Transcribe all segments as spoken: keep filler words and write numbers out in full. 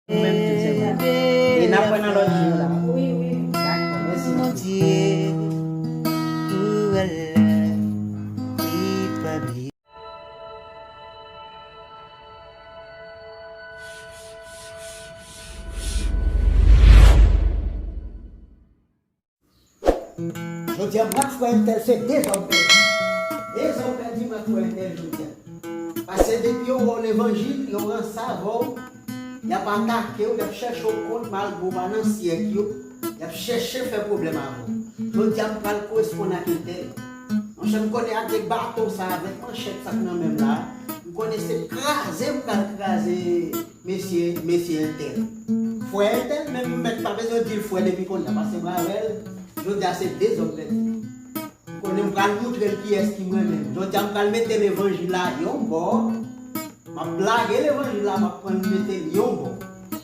Ou menm tou, se vre. E n ap wè nan lòt jou la. Wi, wi. Dakò, mèsi anpil. Bondye, ou wè l, li pa bliye. Jodi a, m ak frè entèl se de zòm pèdi. De zòm pèdi, m ak frè entèl jodi a. Paske depi yo wè w levanjil, yo ranse avè w, y ap atake w, y ap chèche w kont malgre w pa nan syèk yo, y ap chèche fè pwoblèm avè w. Jodi a, m pral koresponn ak entèl. Monchè, m konnen ak de baton sa, avèk manchèt sa k nan men m la, m konnen se kraze m pral kraze mesye, mesye entèl. Frè entèl, menm m mèt pa bezwen di l frè depi kounye a, paske m avè l, jodi a se de zòm pèdi. M konnen m pral moutre l kiyès ki mwen menm. Jodi a m pral mete levanjil la yon bò, m ap lage levanjil la, m ap pran l mete l yon bò.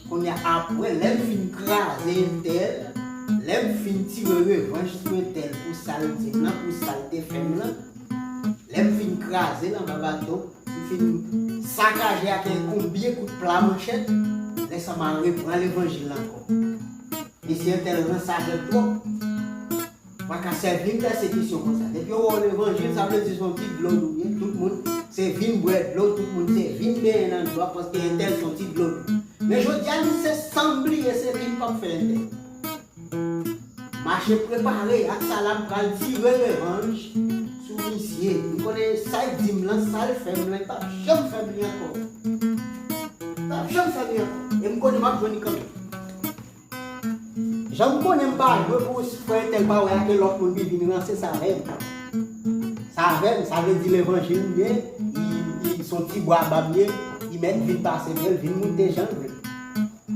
Kounye a, apre, lè m fin kraze entèl, lè m fin tire revanj sou entèl pou sa l di m lan, pou sa l te fè m lan, lè m fin kraze l anba baton, m fin sakaje ak konbyen kout pla manchèt, lè sa m a repran levanjil la ankò. Mesye entèl ranse avè l twòp. Pa ka sèvi m pèsekisyon konsa. Depi yo wè w levanjil, sa vle di se yon ti dlo nou ye. Tout moun se vin bwè dlo, tout moun se vin benyen nan dlo a, paske entèl se yon ti dlo nou. Men jodi a, li se san bliye, se li m p ap fè entèl. Mache prepare, ak sa la m pral tire revanj sou misye. M konnen sa l di m lan, sa l fè m lan, li p ap janm fè m li ankò. Li p ap janm fè m li ankò. E m konnen m ap jwenn li kanmenm. Jan m konnen m pa jwe pou frè entèl pa wè a ke lòt moun vin ranse sa avè m. Sa avè m, sa vle di levanjil m ye, li, li se yon ti bwa ba m ye, li mèt vin pase byen, vin moute jan l vle.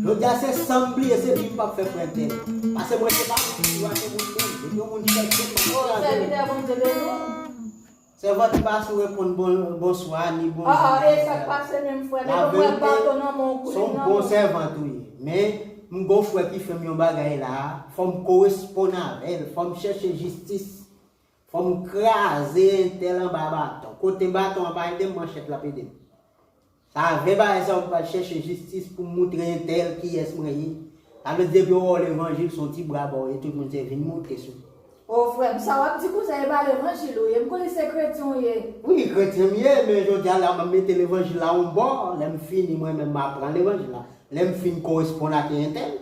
Jodi a se san m bliye, se li m p ap fè frè entèl. Paske mwen se pa moun ki wase moun menm. Depi yon moun chèche m, mwen kraze l. Sèvitè Bondye beni w. Sèvant pa sou reponn bon, bonswa, ni bonjou. Ah, ah, e sa k pase menm frè? Depi mwen baton nan men w, koulin nan men w. Son bon sèvant ou ye. Men, m gon frè ki fè m yon bagay la, fò m koresponn avè l, fò m chèche jistis, fò m kraze entèl anba baton. Kote baton an pa ede m, manchèt la ap ede m. Sa vle bagay sa, ou pral chèche jistis pou moutre entèl kiyès mwen ye. Sa vle di depi yo wè w levanjil, se yon ti bra ba w ye, tout moun se vin moute sou. O frè m, sa w ap di konsa, e pa levanjil ou ye. M konnen se kretyen w ye. Wi, kretyen m ye, men jodi a la, m ap mete levanjil la yon bò. Lè m fini, mwen menm, m ap pran levanjil la. Lè m fin koresponn ak entèl.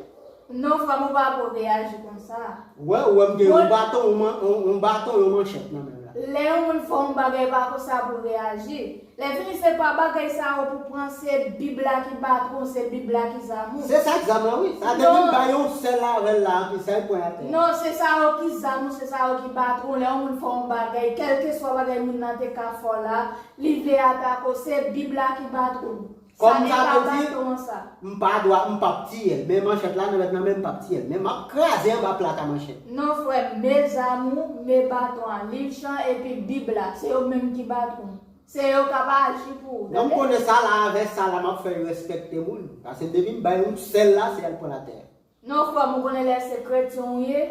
Non, frè m, ou pa pou reyaji konsa. Wè, ou wè m gen yon baton, yon man-, yon, yon baton, yon manchèt nan men m la. Lè yon moun fè yon bagay pa konsa pou reyaji. Lè fini se pa bagay sa yo pou pran, se Bib la ki patwon, se Bib la ki zam ou. Se sa k zam lan, wi. Sa te vin bay yon sèl avè l la, anpi sa l pran atè. Non, se sa yo ki zam ou, se sa yo ki patwon. Lè yon moun fè yon bagay, kèlkeswa bagay moun nan te ka fè w la, li vle atake w, se Bib la ki patwon. Kòm sa vle di, m pa dwa, m p ap tiye l. Men manchèt la nan mèt nan men m, m p ap tiye l. Men m ap kraze anba plaka manchèt. Non, frè m, me zam ou, me baton an, liv chan epi Bib la, se yo menm ki patwon. Se yo k ap aji pou ou, tande? Non, m konnen sa la, avè sa la, m ap fè yo respekte moun. Paske depi m bay yon sèl la, se al pran atè. Non, frè m, ou konnen lè se kretyen ou ye,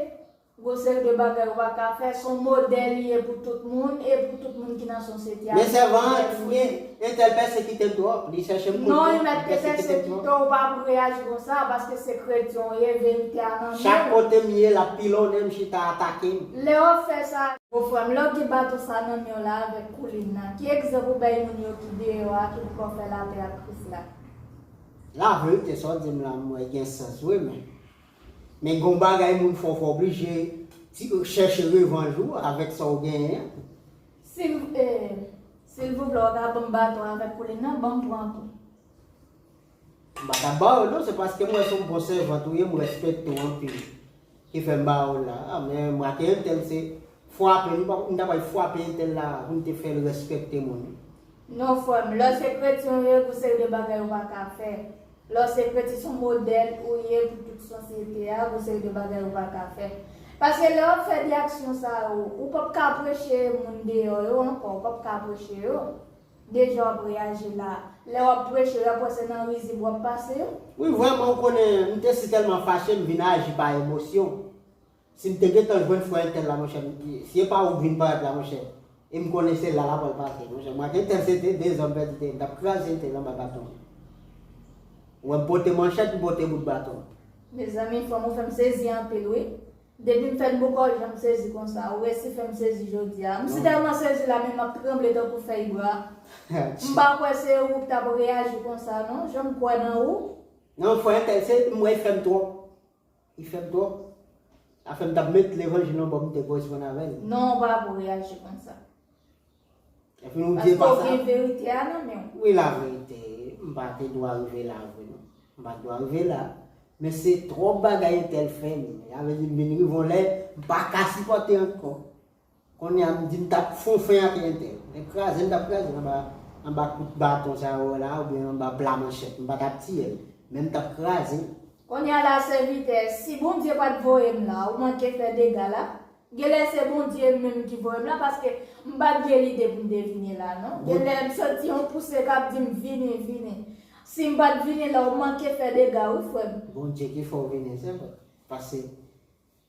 gon seri de bagay ou pa ka fè, se yon modèl li ye pou tout moun e pou tout moun ki nan sosyete a. Men sèvant, wi, entèl pèsekite m twòp, li chèche m kote, li pèsekite m twòp. Non, li mèt te pèsekite w, ou pa pou reyaji konsa, paske se kretyen ou ye, verite a nan men w. Chak kote m ye, l ap pilonnen m, chita atake m. Lè w ap fè sa, bon frè m, lè w gen baton sa nan men w la avèk koulin nan, ki egzanp ou bay moun yo ki deyò a, ki poko fè lapè ak Kris la? Laverite, sa w di m la, m wè gen sans, wi, men Men gon bagay moun fè w, fè w oblije ti, chèche revanj ou avèk sa w genyen an. Sil, eh, silvouplè, w ka ban m baton avèk koulin nan, ban m pran tou. M pa t ap ba w non, se paske m wè se yon bon sèvant ou ye, m respekte w anpil. Ki fè m ba w la. A, men m wè ke entèl se frape, m pa, m ta pral frape entèl la pou m te fè l respekte moun. Non, frè m, lè w se kretyen ou ye, gon seri de bagay ou pa ka fè. Lè w se kretyen, se yon modèl ou ye pou tout sosyete a, gon seri de bagay ou pa ka fè. Paske lè w ap fè de aksyon sa yo, ou p ap ka preche moun deyò yo ankò, ou p ap ka preche yo. De jan w ap reyaji la, lè w ap preche, y ap wè se nan rizib w ap pase yo. Wi, vrèman, ou konnen, m te si tèlman fache, m vin aji pa emosyon. Si m te gentan jwenn frè entèl la, monchè, m, si e pa ou k vin parèt la, monchè, e m konnen se la l ap pral pase, monchè, m ak entèl se te de zòm pèdi te ye, m t ap kraze entèl anba baton. Ou wè m pote manchèt, m pote bout baton. Mezanmi, fanm ou fè m sezi anpil, wi. Depi m fèt m poko janm sezi konsa. Ou resi fè m sezi jodi a. M si tèlman sezi la, menm m ap tranble tankou fèy bwa. M pa kwè se ou ki t ap reyaji konsa, non. Jan m kwè nan ou. Non, frè, entèl, se m wè l fè m twòp. Li fè m twòp. Afè m t ap met levanjil nan bò m te koresponn avè l. Non, ou pa pou reyaji konsa. Epi nou di e pa sa. Paske w gen verite a nan men w. Wi, laverite. M pa te dwa rive la vre, non. M pa t dwa rive la. Men se twòp bagay entèl fè m. Sa vle di m vin rive yon lè, m pa ka sipòte ankò. Kounye a m di m t ap fonfen ak entèl. Lè kraze m t ap kraze l anba, anba kout baton sa yo la, oubyen anba pla manchèt. M pa t ap tiye l. Men m t ap kraze l. Kounye a la, sèvitè, si Bondye pa t voye m la, ou manke fè dega la. Genlè se Bondye menm ki voye m la, paske m pa t gen lide pou m te vini la, non. Bon. Genlè m santi yon pouse k ap di m, "Vini, vini." Si m pa t vini la, ou manke fè dega, wi, frè m. Bondye ki fè w vini, se vre. Paske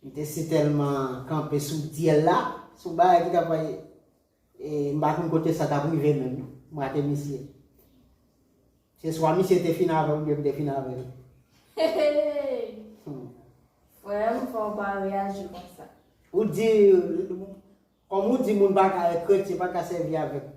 m te si tèlman kanpe sou dyèl la, sou bagay ki t ap, e, m pa konn kote sa t ap rive menm, non. M rate misye. Se swa misye te fin avè m, oubyen m te fin avè l. Hey, hey. Hmm. Frè m, fò w pa reyaji konsa. Ou di, kòm ou di moun pa ka, kretyen pa ka sèvi avèk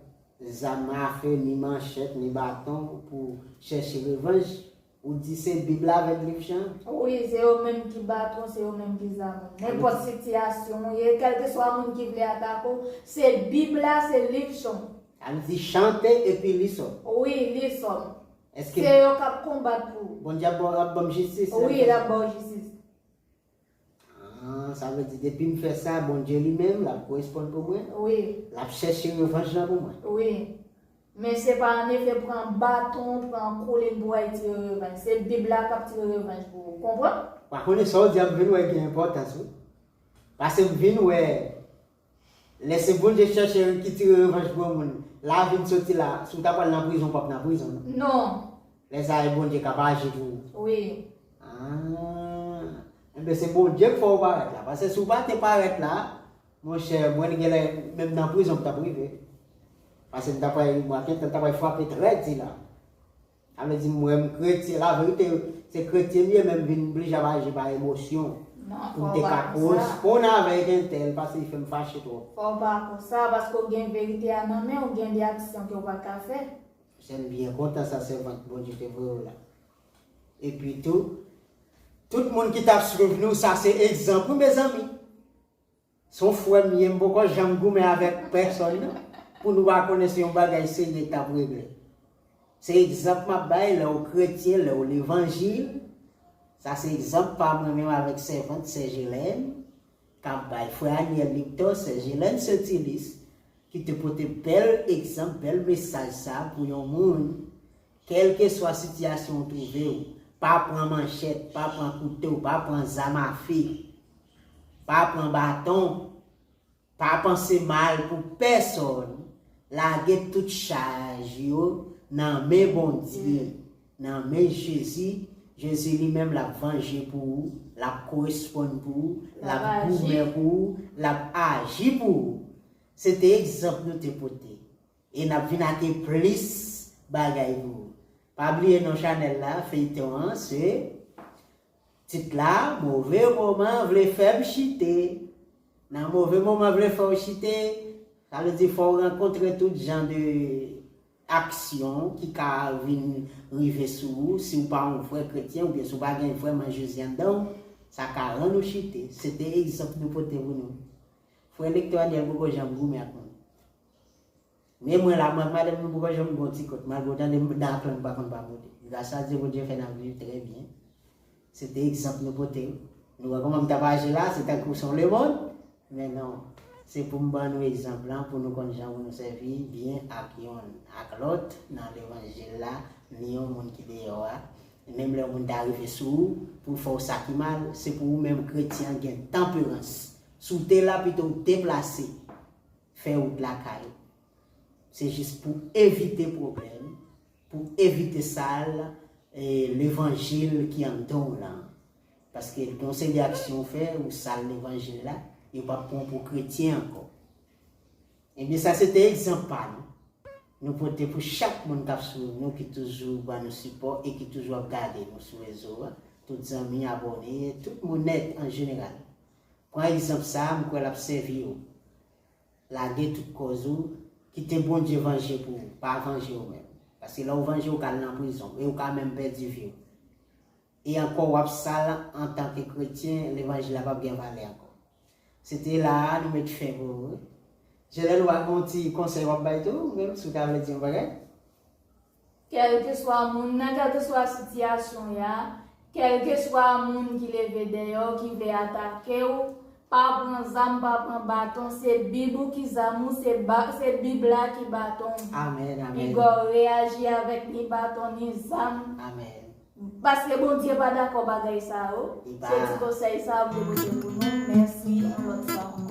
zam afe, ni manchèt, ni baton pou chèche revanj, ou di se Bib la avèk liv chan? Wi, se yo menm ki baton, se yo menm ki zam ou. Nenpòt sitiyasyon ou ye, kèlkeswa moun ki vle atake w, se Bib la, se liv chan. Sa vle di chante epi li sòm. Wi, li sòm. Èske se yo k ap konbat pou ou. Bondye ap ba, ap ban m jistis? Wi, l ap ba w jistis. Ah, sa vle di depi m fè sa, Bondye li menm, l ap koresponn pou mwen? Wi. L ap chèche revanj lan pou mwen? Wi. Men se pa anefè pran baton, pran koulin pou w al tire revanj. Se Bib la k ap tire revanj pou ou. Konprann? Pa konnen sa w di a m vin wè gen enpòtans, wi. Paske m vin wè Lè se Bondye chèche ki tire revanj pou yon moun, lavi m soti la, si w ta pral nan prizon, w p ap nan prizon, non. Non. Lè sa a, e Bondye k ap aji pou ou. Wi. Ah. Enben, se Bondye k fè w parèt la. Paske si w pa te parèt la, monchè, mwen, genlè, menm nan prizon, m t ap rive. Paske m t ap pral, mwen, gentan, m t ap pral frape trè di la. Sa vle di, m wè m kretyen, laverite, se kretyen m ye, men m vin blije ap aji pa emosyon. Non, pou m te ka koresponn avèk entèl, paske li fè m fache twòp. Fò w pa konsa, paske w gen verite a nan men w, gen de aksyon ke w pa ka fè. Sè m byen kontan sa sèvant Bondye te voye w la. Epi tou, tout moun ki t ap swiv nou, sa se egzanp, wi, mezanmi. Se yon frè m ye, m poko janm goumen avèk pèsòn, non, pou nou pa konnen se yon bagay serye k t ap regle. Se egzanp m ap bay, lè w kretyen, lè w levanjil, sa se egzanp pa mwen menm avèk sèvant, sè Jelèn, k ap bay, frè Aniel Lictor, sè Jelèn Sentilis, ki te pote bèl egzanp, bèl mesaj sa pou yon moun, kèlkeswa sitiyasyon w twouve w, pa pran manchèt, pa pran kouto, pa pran zam afe, pa pran baton, pa panse mal pou pèsòn, lage tout chaj yo nan men Bondye, nan men Jezi. Jezi li menm l ap vanje pou ou, l ap koresponn pou ou, l ap goumen pou ou, l ap aji pou ou. Se te egzanp nou te pote. E n ap vin ake plis bagay pou ou. Pa bliye non chanèl la, feyton an, se tit la, move moman vle fè m chite. Nan move moman vle fè w chite, sa vle di fò w rankontre tout jan de aksyon ki ka vin rive sou ou. Si w pa yon vrè kretyen, oubyen si w pa gen vrèman Jezi anndan w, sa ka rann ou chite. Se te egzanp nou pote pou nou. Frè Lector Aniel poko janm goumen ak moun. Men mwen la, mwen ak madanm nou poko janm gon ti kont, malgre w tande m nan aklan m pa konn pa mode. Gras a Dye, Bondye fè n ap viv trè byen. Se te egzanp nou pote w. Nou wè kòman m t ap aji la, se tankou se yon lemonn. Men non, se pou m ban nou egzanp lan, pou nou konn jan pou nou sèvi byen ak yonn ak lòt nan levanjil la, ni yon moun ki deyò a. Menm lè yon moun ta rive sou ou, pou l fè w sa ki mal, se pou ou menm kretyen an gen tanperans. Si w te la, pito w deplase, fè wout lakay ou. Se jis pou evite pwoblèm, pou evite sal, e, levanjil ki anndan w lan. Paske gon seri de aksyon w fè, ou sal levanjil la, yo p ap pran w pou kretyen ankò. Ebyen, sa se te egzanp pa nou. Nou pote pou chak moun k ap swiv nou, ki toujou ban nou sipò e ki toujou ap gade nou sou rezo a. Tout zanmi, abòne, tout moun nèt an jeneral. Pran egzanp sa a, m kwè l ap sèvi w. Lage tout kòz ou, kite Bondye vanje pou ou, pa vanje w menm. Paske lè w vanje, w ka al nan prizon e w ka menm pèdi vi w. E ankò, w ap sal antanke kretyen, levanjil la p ap gen valè ankò. Se te la a nou met fen pou ou. Jèlèn, w a gen yon ti konsèy w ap bay tou, ou menm, si w ta vle di yon bagay? Kèlkeswa moun nan, kèlkeswa sitiyasyon w ye a, kèlkeswa moun ki leve dèyè w, ki vle atake w, pa pran zam, pa pran baton, se Bib ou ki zam ou, se, ba, se Bib la ki baton w. Amèn, amèn. Piga w reyaji avèk ni baton, ni zam. Amèn. Paske Bondye pa dakò bagay sa yo. Li pa. Se ti konsèy sa yo m te pote pou nou. Mèsi, yon lòt fwa ankò.